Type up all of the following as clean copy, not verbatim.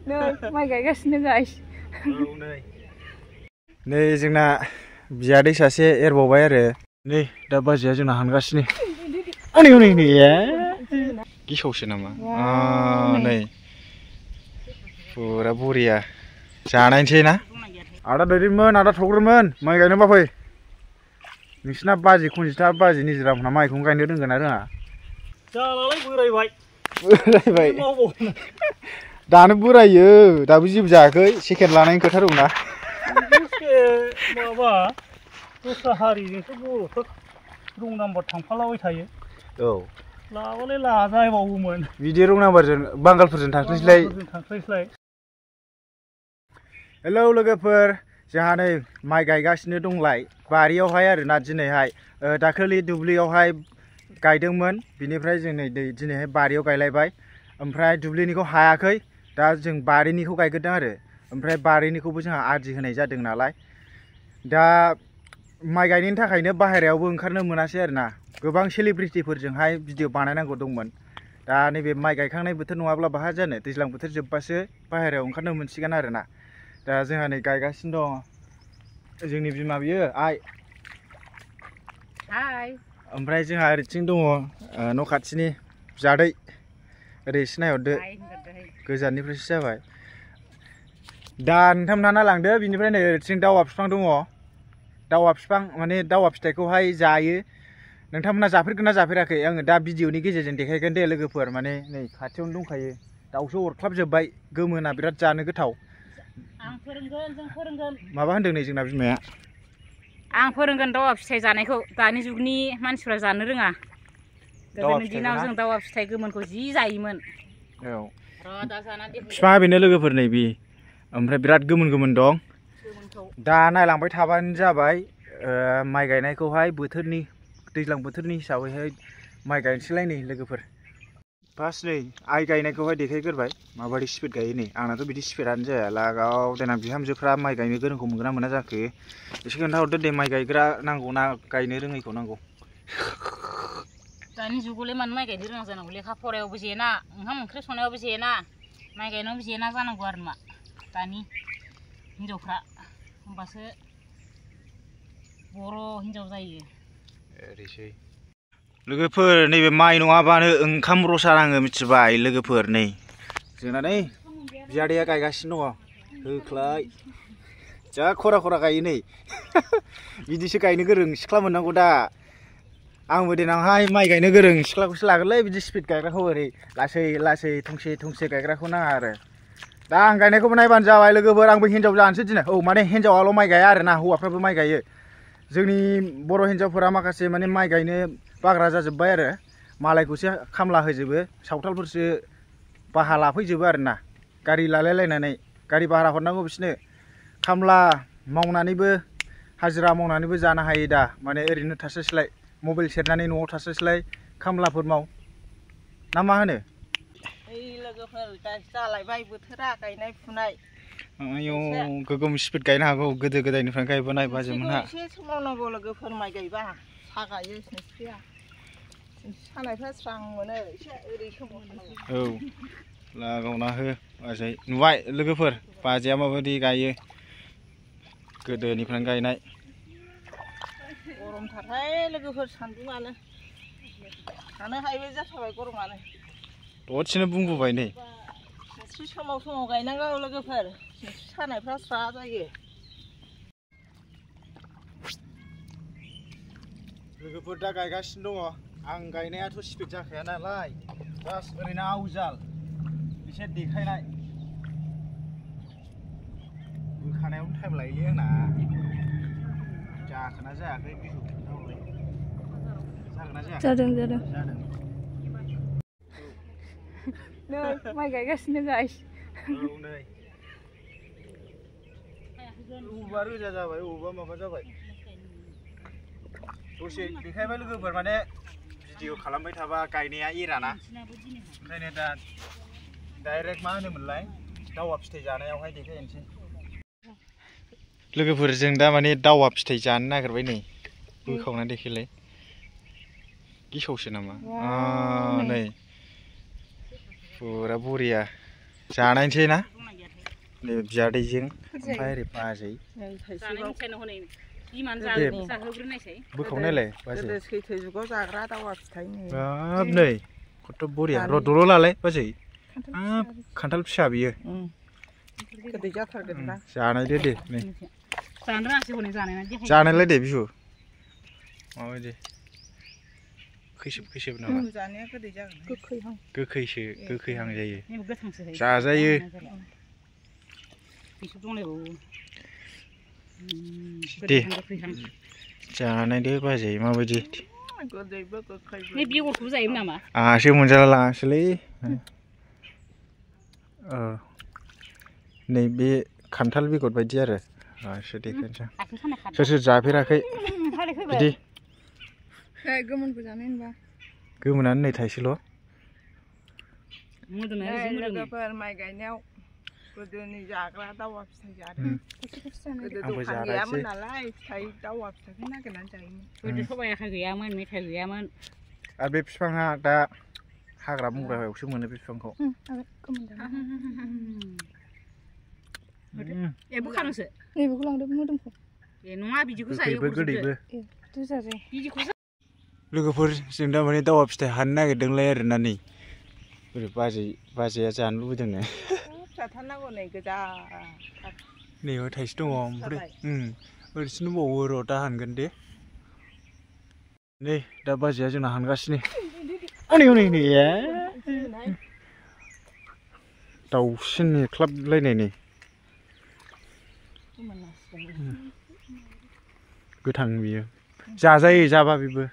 माइ गायगासिनो गाइस नै जोंना बियादै सासे एरबावबाय आरो नै दा बाजैया जोंना हानगासिनो हनै हनै नै गिसावसो नामा नै फुरा बरिया जानायसै ना आदा दैदेनमोन आदा थग्रोमोन माइ गायनोबा फै नोंसिना बाजै खनजिथा बाजै निजिरामोना माइखौनो गायनो रोंगोन ना रोङा जालालाय बोरायबाय दानो बोरायो दाबो जेबो जायाखै सेकेन्ड लानायनि खोथा दंना माबा दस्रा हारिजोंसो बर'फोर रं नाम्बार थांफालाबाय थायो औ लाबालाय लाजायबावोमोन बिदि रं नाम्बारजों बांगालफोरजों थांस्लायस्लाय हेलौ लोगोफोर जोंहा नै माइ गायगासिनो दंलाय बारियावहाय आरोना दिनैहाय दाखालि दुब्लियावहाय गायदोंमोन बिनिफ्राय जों नै दिनैहाय बारियाव गायलायबाय ओमफ्राय दुब्लिनिखौ हायाखै दा जों बारिनिखौ गायग्रोदों आरो ओमफ्राय बारिनिखौबो जोंहा आदि होनाय जादों नालाय दा माइ गायनायनि थाखायनो बाहेरायावबो ओंखारनो मोनासै आरोना गोबां सेलिब्रिटिफोरजोंहाय भिडिअ बानायनांगौ दंमोन दा नैबे माइ गायखांनाय बोथोर नङाब्ला बाहा जानो दैज्लां बोथोर जोबबासो बाहेरायाव ओंखारनो मोनसिगोन आरोना दा जोंहा नै गायगासिनो दं जोंनि बिमा बियो आइ ओमफ्राय जोंहा ओरैथिं दङ न' खाथिनि बियादै ओरै एसे नायहरदो गोजाननिफ्रायसो जाबाय दा नोंथांमोनहा नालांदो बिनिफ्राय नै ओरैथिं दावा बिफां दङ दावा बिफां माने दावा फिथाइखौहाय जायो नोंथांमोनहा जाफेरगोन ना जाफेराखै आङो दा भिडिअनि गेजेरजों देखायगोन दे लोगोफोर माने नै खाथियावनो दंखायो दाउसो अरख्लाबजोब्बाय गोमोना बिराद जानो गोथाव आं फोरोंगोन जों फोरोंगोन माबा होनदों नै जोंना बिमाया आं फोरोंगोन दावा फिथाइ जानायखौ दानि जुगनि मानसिफ्रा जानो रोङा गोदोनि दिनाव जों दावा फिथाइ गोमोनखौ जि जायोमोन औ बिफाङा बेनो लोगोफोर नै बि ओमफ्राय बिराद गोमोन गोमोन दं दा नायलांबाय थाबानो जाबाय माइ गायनायखौहाय बोथोरनि दैज्लां बोथोरनि हिसाबैहाय माइ गायनोसैलाय नै लोगोफोर फार्स्ट नै आइ गायनायखौहाय देखायग्रोबाय माबायदि स्पिड गायो नै आंनाथ' बिदि स्पिडानो जाया लागाव देनां बिहामजोफ्रा माइ गायनो गोरोंखौ मोनगोन ना मोना जाखो एसे खोन्थाहरदो दे माइ गायग्रा नांगौ ना गायनो रोङैखौ नांगौ दानि जुगावलाय मानो माइ गायनो रोङा जानांगौ लेखा फरायावबो जेना ओंखाम ओंख्रि संनायावबो जेना माइ गायनायावबो जेना जानांगौ आरो मा दानि हिनजावफ्रा होमबासो बर' हिनजाव जायो ओरैसै लोगोफोर नैबे माइ नङाबानो ओंखाम रसा नाङो मिथिबाय लोगोफोर नै जोंना नै बियादैया गायगासिनो दङ होख्लाय जा खरा खरा गायो नै बिदिसो गायनो गोरों सिख्ला मोननांगौ दा आंबो देनांहाय माइ गायनो गोरों सिख्लाखौसो लागोनलै बिदि स्पिड गायग्राखौ ओरै लासै लासै थंसे थंसे गायग्राखौ नाङा आरो दा आं गायनायखौबो नायबानो जाबाय लोगोफोर आंबो हिन्जाव जानोसै दिनै औ माने हिन्जावाल' माइ गाया आरोना हौवाफ्राबो माइ गायो जोंनि बर' हिन्जावफोरा माखासे माने माइ गायनो बाग्रा जाजोब्बाय आरो मालायखौसो खामला होजोबो सावथालफोरसो बाहा लाफैजोबो आरोना गारि लालायलायनानै गारि भारा हरनांगौ बिसोरनो खामला मावनानैबो हाजिरा मावनानैबो जानो हायो दा माने ओरैनो थास्लायस्लाय मबाइल सेरनानै न'आव थास्लायस्लाय खामलाफोर माव ना मा होनो लोगोफोर जालायबाय बोथोरा गायनाय फुनाय आयौ गोगोम स्पिड गायनो हागौ गोदो गोदायनिफ्राय गायबोनाय बाजैमोनहा एसे मावनांगौ लोगोफोर माइ गायबा सागायो सिनस्रिया सानायफ्रा स्रां मोनो एसे ओरै सोमावनांगौ औ लागावना हो बाजै नुबाय लोगोफोर बाजैया माबायदि गायो गोदोनिफ्रायनो गायनाय गरमथारहाय लोगोफोर सान्दुङानो थानो हायैबो जाथारबाय गरमानो दसेनो बुंबोबाय नै सिनस्रि समाव समाव गायनांगौ लोगोफोर सिनस्रि सानायफ्रा स्रा जायो लोगोफोर दा गायगासिनो दङ आं गायनायाथ' स्पिड जाखाया नालाय जास्ट ओरैनो आवजाल एसे देखायनाय बोखानायावनो टाइम लायोलै आंना जाखोना जायाखै बेखौ खोन्थाहरलाय जागोन ना जायाखै जादों नै माइ गायगासिनो गाइस औ नै अबेबा रोजा जाबाय अबेबा माबा जाबाय दसे देखायबाय लोगोफोर माने भिडिअ खालामबाय थाबा गायनाया एराना ओंखायनो दा डाइरेक्ट मा होनोमोनलाय दावा फिथाइ जानायावहाय देखायनोसै लोगोफोर जों दा माने दावा फिथाइ जानो नागिरबाय नै बोखावना देखायलाय गिसावसो नामा नै फुरा बरिया जानायसै ना नै बियादैजों ओमफ्राय ओरै बाजै बोखावनायलाय बाजै सैथो जुगाव जाग्रा दावा फिथाइ बाब नै खथ' बरिया र' दल' लालाय बाजै हाब खान्थाल फिसा बियो गोदै जाथारगोन ना जानायदो दे नै जानो रोङासै हनै जानायलाय दे बिहु माबायदि खैसिब नामा जानाया गोदै जागोन गोखैसो गोखैहां जायो गोथांसो जाजायो दे जानायदो बाजै माबायदि गोदैबो गोखैबो नै बेगरखौबो जायोमोन नामा आंहासो मोनजाला लाङासैलै नै बे खान्थाल बेगर बायदि आरो एसे देखायनोसै सोर सोर जाफेराखै बिदि गोमोनबो जानाय होनबा गोमोनानो नै थाइसेल' लोगोफोर माइ गायनायाव गोदोनि जाग्रा दावा फिथाइ जादों गोदो दखान गैयामोन नालाय फिथाइ दावा फिथाइखौ नागिरनानै जायोमोन गोदो सबाइ आखाइ गैयामोन मेथाइ गैयामोन आरो बे बिफाङा दा हाग्रा बंग्रायावसो मोनो बे बिफांखौ बुखानोसो नैबेखौ लांदो मोदोमखौ ए नङा बिदिखौ जायो गोदैबो बिदिखौसो लोगोफोर जों दा माने दावा फिथाइ हाननो नागिरदोंलाय आरोना नै ओरै बाजैया जानो लुबैदोंनो जाथारनांगौ नै गोजा नैबो थाइसे दङ ओमफ्राय ओरैसो दंबावो र' दा हानगोन दे नै दा बाजैया जोंना हानगासिनो हनै नै दाउसिन नेख्लाबलायनाय नै गोथां बियो जाजायो जाबा बेबो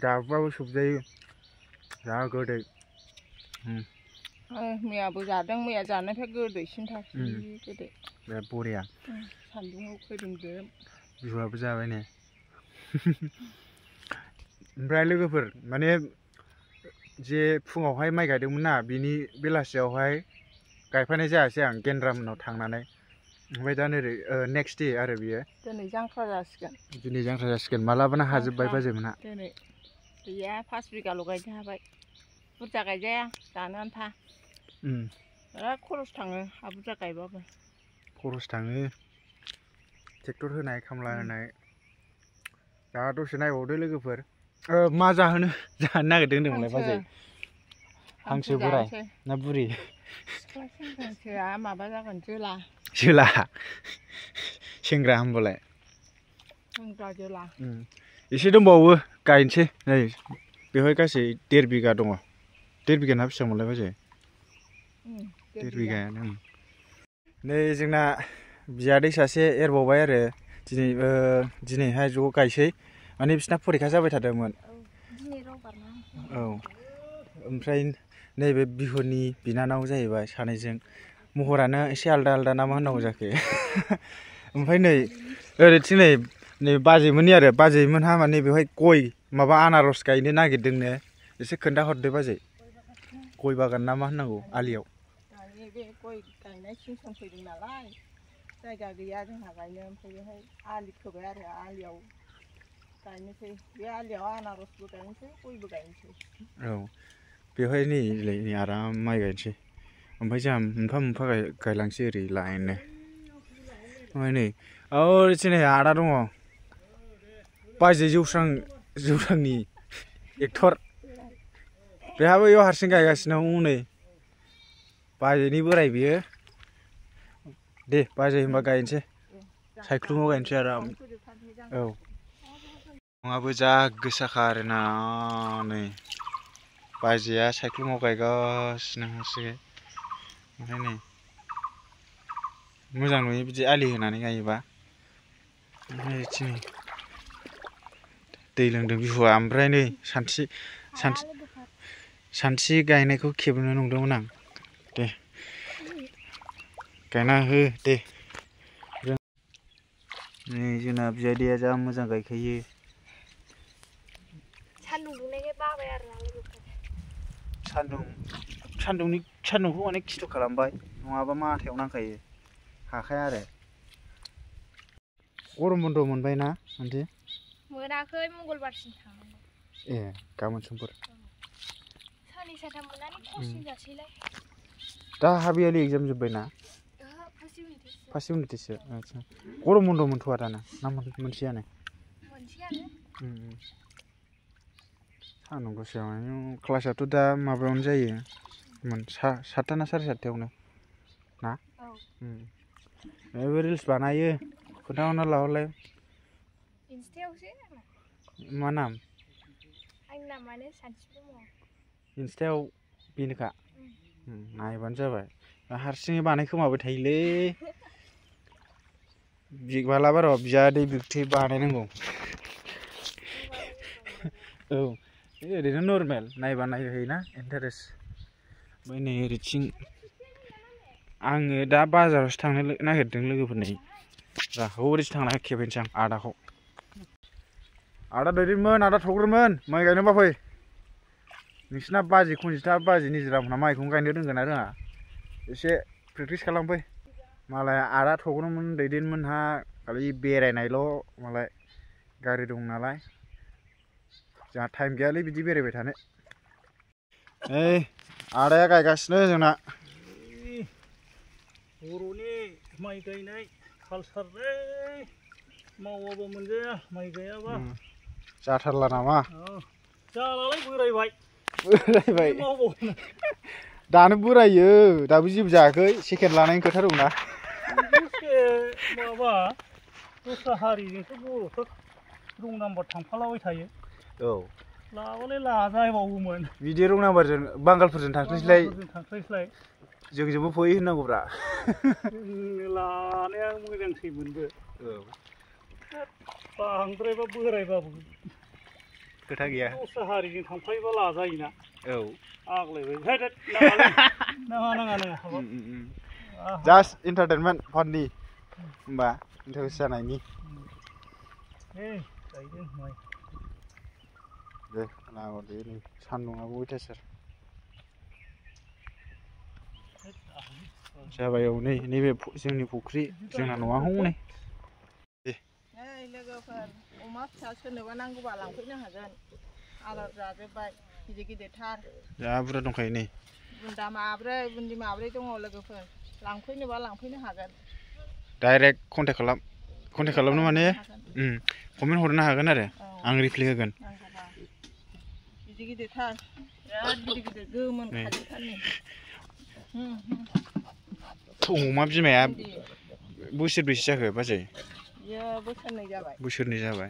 जाबाबो सोबजायो जा गोदै मैयाबो जादों मैया जानायनिफ्राय गोदैसिनथार गोदै बिराद बरिया सान्दुङाव खैरोमदों बिहुआबो जाबाय ने ओमफ्राय लोगोफोर माने जे फुङावहाय माइ गायदोंमोन ना बिनि बेलासियावहाय गायफानाय जायासै आं गेन्द्रामोननाव थांनानै ओमफ्राय दा नै नेक्स्ट दे आरो बियो दिनै जांख्रा जासिगोन मालाबानो हाजोब्बाय बाजैमोनहा दिनै गैया 5 बिगाल' गायनो हाबाय बुरजा गायजाया जानो आन्था बिराद खरस थाङो हा बुरजा गायबाबो खरस थाङो ट्रेक्टर होनाय खामला होनाय दा दसे नायबावदो लोगोफोर मा जाहोनो जानो नागिरदों होनदोंमोनलाय बाजै हांसो बोराय ना बुरि हांसोआ माबा जागोन जोला सेंग्रा होनबालाय जोला एसे दंबावो गायनोसै नै बेवहाय गासै 1.5 बिगा दङ 1.5 बिगा ना बेसेबांमोनलाय बाजै 1.5 बिगायानो नै जोंना बियादै सासे एरबावबाय आरो दिनैहाय ज' गायसै माने बिसिना फरिखा जाबाय थादोंमोन औ ओमफ्राय नैबे बिहुनि बिनानाव जाहैबाय सानैजों महरानो एसे आलदा आलदा ना मा होननांगौ जाखो ओमफ्राय नै ओरैथिं नै बाजैमोननि आरो बाजैमोनहा माने बेवहाय गय माबा आनारस गायनो नागिरदोंनो एसे खोन्थाहरदो बाजै गय बागान ना मा होननांगौ आलियाव दानि बे गय गायनाय सिजन फैदों नालाय जायगा गैया जोंहा गायनो ओमफ्राय बेहाय आलि खोबाय आरो आलियाव गायनोसै बे आलियाव आनारसबो गायनोसै गयबो गायनोसै औ बेवहाय नै आराम माइ गायनोसै ओमफ्राय जोंहा मोनफा मोनफा गायलांसै ओरै लाइननो ओमफ्राय नै ओरैथिं नै आदा दङ बाजै जौस्रांनि एक्टर बेहाबो बेयाव हारसिं गायगासिनो हनै बाजैनि बोराय बियो दे बाजै होनबा गायनोसै सायख्लुमाव गायनोसै आराम औ नङाबो जा गोसाखा आरोना नै बाजैया सायख्लुमाव गायगासिनो हारसिङै ओमफ्राय नै मोजां नुयो बिदि आलि होनानै गायोबा ओमफ्राय बिथिं दै लोंदों बिहुआ ओमफ्राय नै सानथि गायनायखौ खेबनो नंदोंमोन आं दे गायना हो दे नै जोंना बियादैया जा मोजां गायखायो सान्दुं दुंनायखाय बाबाय आरोना लोगोफोर सान्दुंखौ माने खिथ' खालामबाय नङाबा माथायाव नांखायो हाखाया आरो गरम बन्द मोनबाय ना आन्थि मोनाखै मंगलबारसिम थांनांगौ ए गाबोन समफोर साननै सानथाम मोननानै खरसिन जासैलाय दा हाबियालि एग्जाम जोब्बाय ना फार्स्ट इउनिटसो आच्छा गरम बन्द मोनथ'आ दाना ना मोनसेयानो सान्दुं गोसायाव क्लासाथ' दा माबायावनो जायो सातथा ना साराय सातथायावनो ना बे रिल्स बानायो खोन्थाहरना लाहरलाय मा नाम आंनि नामानो सानसि ब्रह्म इन्स्टायाव बेनोखा नायबानो जाबाय हारसिङै बानायखोमाबाय थायोलै मालाबा र' बियादै बिबथै बानायनांगौ औ ओरैनो नर्मेल नायबा नायहोयोना इन्टारेस्ट ओमफ्राय नै ओरैथिं आङो दा बाजारावसो थांनो नागिरदों लोगोफोरनि हरैसो थांना खेबहैनोसै आं आदाखौ आदा दैदेनमोन आदा थग्रोमोन माइ गायनोबा फै नोंसिना बाजै खनजिथा बाजै निजिरामोनहा माइखौनो गायनो रोंगोन ना रोङा एसे प्रेक्टिस खालामफै मालाय आदा थग्रोमोन दैदेनमोनहा खालि बेरायनायल' मालाय गारि दं नालाय जोंहा टाइम गैयालै बिदि बेरायबाय थानो ओइ आदाया गायगासिनो जोंना बर'नि माइ गायनाय कालसारलै मावाबा मोनजाया माइ गायाबा जाथारला नामा जालालाय बोरायबाय दानो बोरायो दाबो जेबो जायाखै सेकेन्ड लानायनि खोथा दंना माबा दस्रा हारिजोंसो बर'फोर रं नाम्बार थांफालाबाय थायो औ लाबालाय लाजायबावोमोन बिदि रं नाम्बारजों बांगालफोरजों थांस्लायस्लाय जोंजोंबो फै होननांगौब्रा लानाया मोजांसै मोनबो बांद्रायबा बोरायबाबो खोथा गैया दस्रा हारिजों थांफायोबा लाजायोना औ आग्लायबाय नाङा जास्ट एन्टारटेनमेन्ट फाननि होमबा इन्टारेस्ट जानायनि गायदों माइ दे लाहरदो नै सान्दुंआबो अयथासार जाबाय औ नै नैबे जोंनि फुख्रि जोंना न'आ हनै लोगोफोर अमा फिसा सोरनोबा नांगौबा लांफैनो हागोन आदार जाजोब्बाय गिदिर गिदिरथार जा बुरजा दंखायो नै बुन्दा माब्रै बुन्दि माब्रै दङ लोगोफोर लांफैनोबा लांफैनो हागोन डाइरेक्ट कन्टेक्ट खालामनो माने कमेन्ट हरनो हागोन आरो आं रिप्लाय होगोन गिदिर गिदिरथार बिराद गिदिर गिदिर गोमोन खाजोबथारनि अमा बिमाया बोसोरबेसे जाखो बाजै बोसोरनै जाबाय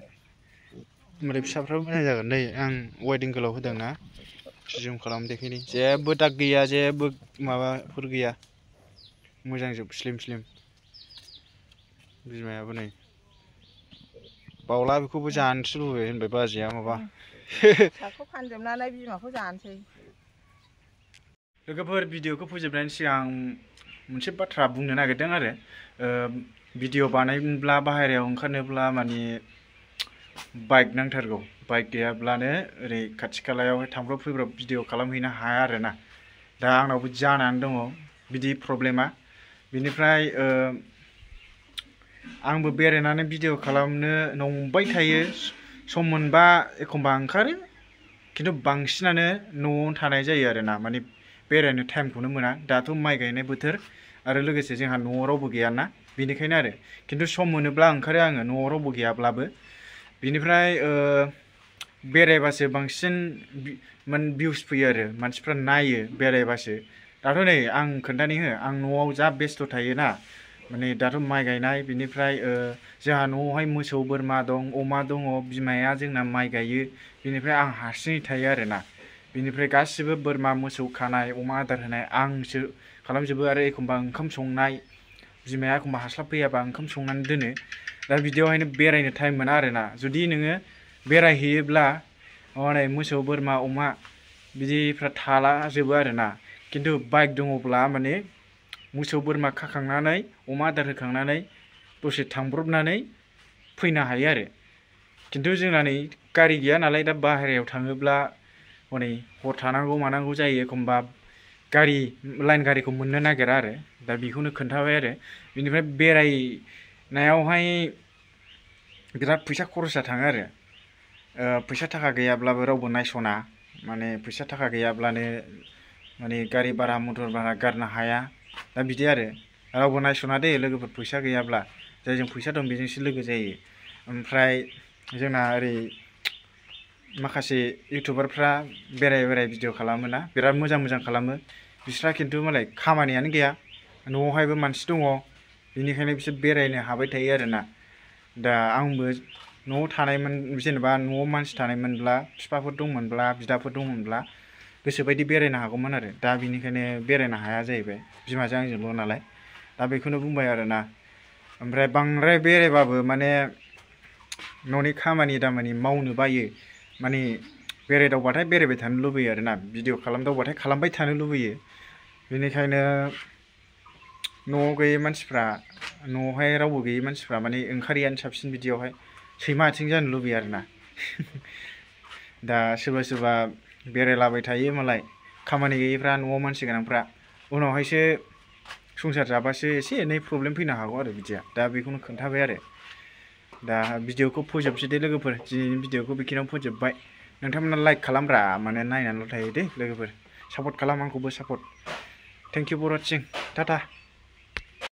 होमबालाय फिसाफ्राबो मोजां जागोन नै आं वेडिं गोलाव होदोंना जुम खालाम देखायनि जेबो दाग गैया जेबो माबाफोर गैया मोजां जोब स्लिम बिमायाबो नै बावला बेखौबो जानोसो लुबैबाय होनबाय बाजैया माबा फिसाखौ फानजोबनानै बिमाखौ जानोसै लोगोफोर भिडिअखौ फोजोबनायनि सिगां मोनसे बाथ्रा बुंनो नागिरदों आरो भिडिअ बानायब्ला बाहेरायाव ओंखारनोब्ला माने बाइक नांथारगौ बाइक गैयाब्लानो ओरै खाथि खालायावहाय थांब्रब फैब्रब भिडिअ खालामहैनो हाया आरोना दा आंनावबो जानानै दङ बिदि प्रब्लेमा बिनिफ्राय आंबो बेरायनानै भिडिअ खालामनो नंबाय थायो सम मोनबा एखमबा ओंखारो खिन्थु बांसिनानो न'आवनो थानाय जायो आरोना माने बेरायनो टाइमखौनो मोना दाथ' माइ गायनाय बोथोर आरो लोगोसे जोंहा न'आव रावबो गैयाना बेनिखायनो आरो खिन्थु सम मोनोब्ला ओंखारो आङो न'आव रावबो गैयाब्लाबो बिनिफ्राय बेरायबासो बांसिन माने भिउस फैयो आरो मानसिफ्रा नायो बेरायबासो दाथ' नै आं खोन्थानि हो आं न'आव जा बेस्थ' थायोना माने दाथ' माइ गायनाय बिनिफ्राय जोंहा न'आवहाय मोसौ बोरमा दं अमा दङ बिमाया जोंना माइ गायो बिनिफ्राय आं हारसिङै थायो आरोना बिनिफ्राय गासिबो बोरमा मोसौ खानाय अमा आदार होनाय आंसो खालामजोबो आरो एखमबा ओंखाम संनाय बिमाया एखमबा हास्लाबफैयाबा ओंखाम संनानै दोनो दा बिदियावहायनो बेरायनो टाइम मोना आरोना जुदि नोङो बेरायहैयोब्ला हनै मोसौ बोरमा अमा बिदिफ्रा थाला जोबो आरोना खिन्थु बाइक दङब्ला माने मोसौ बोरमा खाखांनानै अमा आदार होखांनानै दसे थांब्रबनानै फैनो हायो आरो खिन्थु जोंना नै गारि गैया नालाय दा बाहेरायाव थाङोब्ला हनै हर थानांगौ मानांगौ जायो एखमबा गारि लाइन गारिखौ मोननो नागिरा आरो दा बेखौनो खोन्थाबाय आरो बिनिफ्राय बेरायनायावहाय बिराद फैसा खरसा थाङो आरो फैसा थाखा गैयाब्लाबो रावबो नायस'ना माने फैसा थाखा गैयाब्लानो माने गारि भारा मटर भारा गारनो हाया दा बिदि आरो रावबो नायस'ना दे लोगोफोर फैसा गैयाब्ला जायजों फैसा दं बेजोंसो लोगो जायो ओमफ्राय जोंना ओरै माखासे इउटुबारफ्रा बेराय भिडिअ खालामोना बिराद मोजां खालामो बिस्रा खिन्थु मालाय खामानियानो गैया न'आवहायबो मानसि दङ बेनिखायनो बिसोर बेरायनो हाबाय थायो आरोना दा आंबो न'आव थानायमोन जेनेबा न'आव मानसि थानायमोनब्ला बिफाफोर दंमोनब्ला बिदाफोर दंमोनब्ला गोसोबायदि बेरायनो हागौमोन आरो दा बिनिखायनो बेरायनो हाया जाहैबाय बिमाजों आंजोंल' नालाय दा बेखौनो बुंबाय आरोना ओमफ्राय बांद्राय बेरायबाबो माने न'नि खामानि दामानि मावनो बायो माने बेरायदावबाथाय बेरायबाय थानो लुबैयो आरोना भिडिअ खालामदावबाथाय खालामबाय थानो लुबैयो बेनिखायनो न'आव गैयै मानसिफ्रा न'आवहाय रावबो गैयै मानसिफ्रा माने ओंखारियानो साबसिन बिदियावहाय सैमा आथिं जानो लुबैयो आरोना दा सोरबा बेरायलाबाय थायो मालाय खामानि गैयैफ्रा न'आव मानसि गोनांफ्रा उनावहायसो संसार जाबासो एसे एनै प्रब्लेम फैनो हागौ आरो बिदिया दा बेखौनो खोन्थाबाय आरो दा भिडिअखौ फोजोबसै दे लोगोफोर दिनैनि भिडिअखौ बेखिनियावनो फोजोबबाय नोंथांमोना लाइक खालामब्रा माने नायनानैल' थायो दे लोगोफोर सापर्ट खालाम आंखौबो support thank you for watching Tata